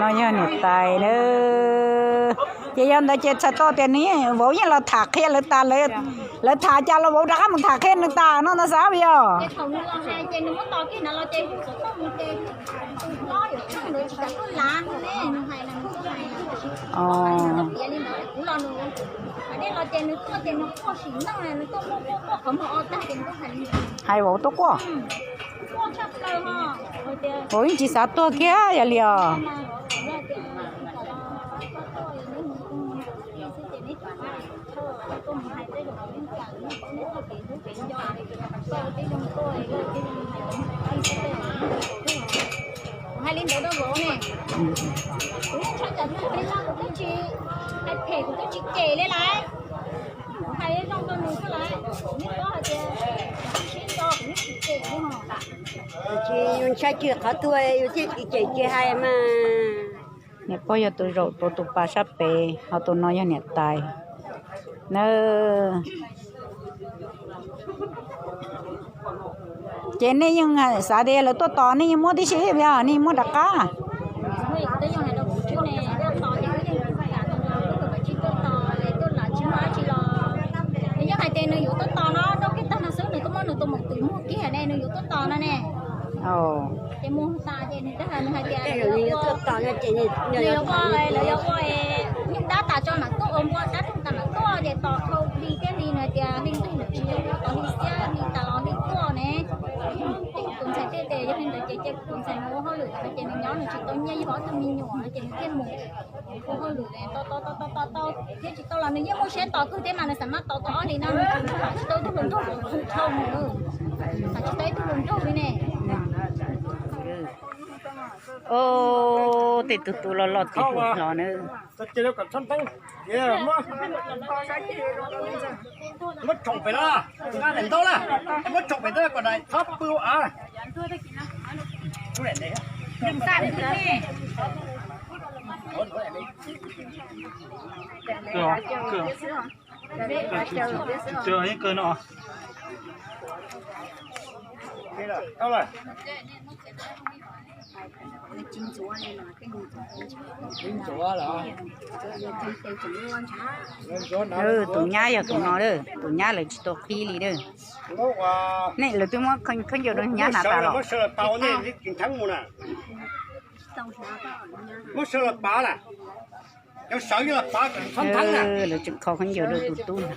No yog niam tais na. Ces yog ntawd ces txhais tau tias nws vauv yeej los tham qhia lawv tas, lawv tham cas los vauv rov qab mus tham qhia nws tas no ntag xav yog. Hais vauv tuaj quaj. Vauv yeej tsis xav tuag kiag yog li os. Hais li ntawd rau vauv ne. Kuv yeej ntshai tsam kuv twb tsis hais phem, kuv twb tsis cem li lawm. Kuv hais zoo rau nws xwb lawm, kuv yeej paub hais tias kuv siab nco kuv yeej tsis cem li os. Tsis yus ntshai tsam qhov tuag yus thiaj tsis cem tsis hais mas. Niam pog yog tus zaum tuav tus pas sab pem, ho tus no yog niam tais na. Ces nej yeej xav tias lawv tuaj tos nej yeej muab tib si, nej yeej muab rov qab. Nws yeej hais tias nws yuav tuaj tos no rau kiag tag no xwb, nws tuaj muab nws tus maum twm muag kiag ne, nws yuav tuaj tos no ne. Ces mus tas ces nws hais tias nws yuav ua, nws yuav ua, lawv yuav ua nyuj dab tas tso mam tuaj, ua npua dab roog tas mam tuaj, ces tos dhau hli thiab hli, nws hais tias hli ntuj nws tsis zoo tos hli xiab, hli tas los hli tuaj ne. Ces kuv tus ntxhais thiaj tias yog li ntawd ces cia kuv tus ntxhais mus ua hauj lwm no ces nws nyob nws tsis tau nyiaj yug ob tug me nyuam no ces nws thiaj mus ua hauj lwm to to to to to tau thiab tsis tau los nws yeej muaj siab tos kawg thiab mas nws xav maj tos tau ob hlis no nws tham tsis tau ib tug hluas nraug, tham tsis tau ib tug hluas nraug li ne. Tej tug tu loj loj tim hlo na. Muab tsoom pem no, nqa daim ntaub na, muab tsoom pem no kom daim txhob pw av. Tus nyab yog tus no, tus nyab lawv tsis tau qhib li. Nej lawv twb muab khaub ncaws rau nyab hnav tas los. Lawv tseem kho khaub ncaws rau tus tub hnav.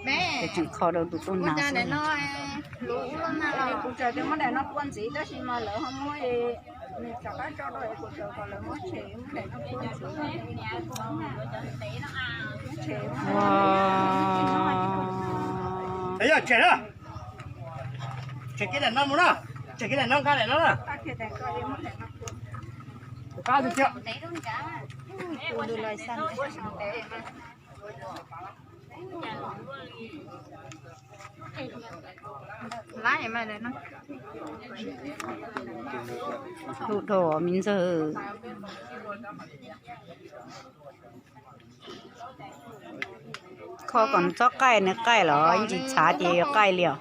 Lawv tseem kho rau tus tub hnav xwb. Yog tsem na, tsem kiag daim no mus na, tsem kiag daim no nqa daim no na. Lub dhau me ntxawg. Kho kom txhob qaij, nws qaij los yeej tsis txhav ces yuav qaij li os.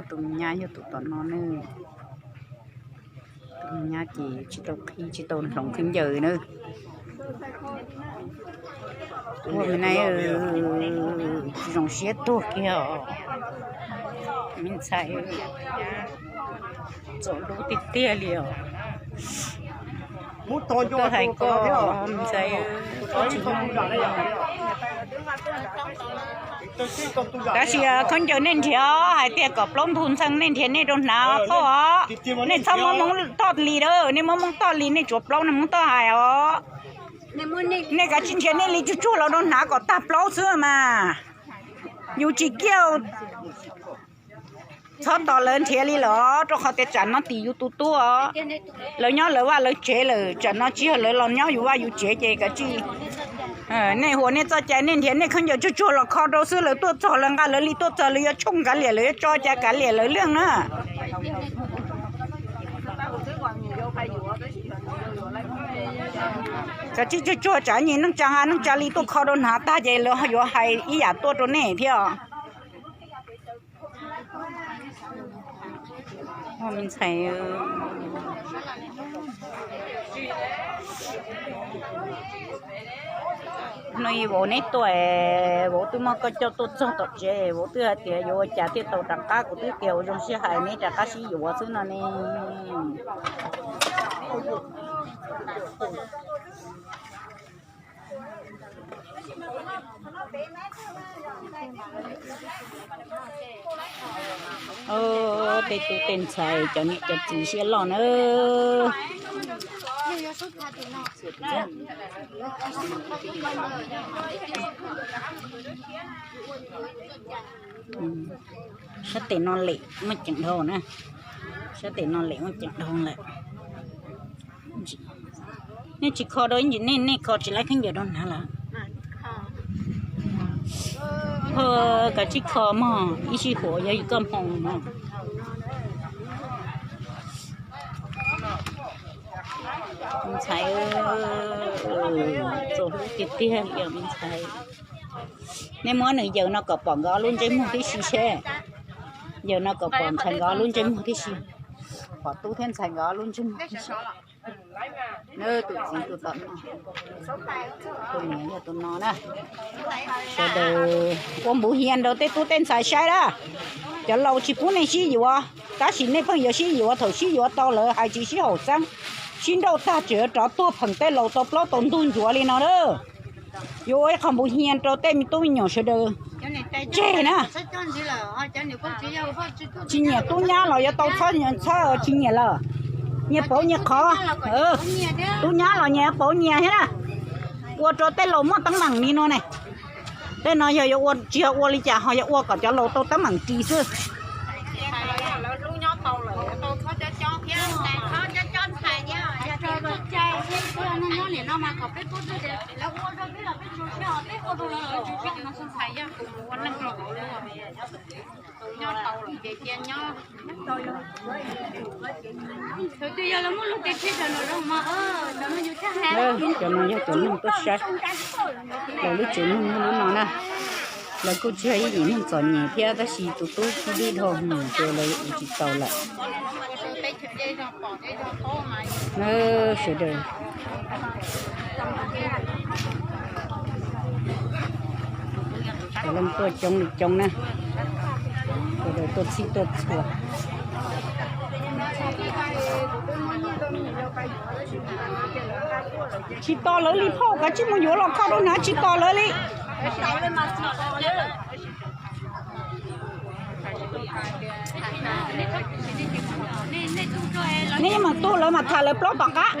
Tus nyab yog tus tom no ne. Tus nyab ces tsis tau qhib tsis tau hloov khaub ncaws na. Ua me na, tsis zoo siab tuag kiag os. Me ntxhais txom lub tiag tiag li os. Koj hais koj me ntxhais. Tab sis khaub ncaws nej nrhiav hais tias kom plaub ntug ntxhee nej nrhiav nej rau hnav qhauj os. Nej txhob muab Hmoob toj li a, nej muab Hmoob toj li nej tsuav plaub no Hmoob toj hais os. Nej kav tsij nrhiav nej li tsuag tsuag los rau hnav kom tag plaub xwb mas. Yus tsis kiag. Txhob tos lawv nrhiav li los, rau qhov tias tsam no tim yus tus tub os. Lawv nyob lawv vaj lawv tsev lawm, tsam no tsis yog lawv los nyob yus vaj yus tsev ces kav tsij Nej huam nej txoj cai nej nrhiav nej khaub ncaws tsuag tsuag los kho rau xwb, lawv tuaj txog lawv nqa lawv li tuaj txog, lawv yuav tshooj kav liam, lawv yuav tso cai kav liam lawv liaj na. Tsam tsis tsuag tsuag tsam nyias neej tsa nqa neej tsa li tuaj kho rau hnav tag ces lawv yuav hais ib yam tuaj rau nej thiab. Me ntxhais, hnub ib vauv neb tuaj, vauv twb muab koj coj tuaj txog tom tsev, vauv twb hais tias yuav ua cas thiaj tau rov qab, kuv twb tias ua zoo sib hais neb rov qab sib yuav xwb no ne. Tej tub tej ntxhais cov niam cov txiv siab loj na. Sab tes no lem muaj ceem dhau na. Sab tes no lem muaj ceem dhau lawm. Nej tsis kho rau ib ntsis, nej nej kho tsis laib khaub ncaws rau hnav lawm. Ho kav tsij kho mog, ib sij huam yog koj hmoo mog. Me ntxhais, txaus hlub tiag tiag li os me ntxhais. Nej muab nws yawm no kom pom nkawd ob lub ntsej muag tib si seb. Yawm no kom pom ntxhais nkawd ob lub ntsej muag tib si. Pom tub thiab ntxhais nkawd ob lub ntsej muag tib si. Tus txiv tus tom no, tus niam yog tus no na. Sawv daws ua npuv hias rau tej tub tej ntxhais saib na. Cov laus tsis pub nej sib yuav, tab sis nej pheej yuav sib yuav, thaum sib yuav tau lawm hais tsis sib haum xeeb, sib nrauj tag tseem yuav rov tuag pheem tej laus tau plaub tau ntug ntsuav li no na. Yuav ua ib qho npuv hias rau tej me tub me nyuam sawv daws tseg na. Tsis nyiam tub nyab los yuav tau txhob txhob tsis nyiam lawm. Nyias pauv nyias qhov. Tub nyab los nyias pauv nyias thiab na. Ua rau tej laus muaj teeb meem li no ne. Tej no yog yuav ua tsis yog ua li cas ho yuav ua kom cov laus tau teeb meem ris xwb. Cov no yog cov neeg tuaj saib, lawv lub tsev neeg lub no na. Lawv kuj tsis yog ib yim neeg txom nyem thiab tab sis tus tub tib dib dhau mus ces lawv ua tsis tau lawm. Sawv daws cov leej tuaj coob li coob na, sawv daws tuaj txhij tuaj txhua. Tsis tos lawv li phauj, kav tsij mus yuav los kho rau hnav, tsis tos lawv li. Nej yeej meem tu lawv mas tham lawv plaub tom qab.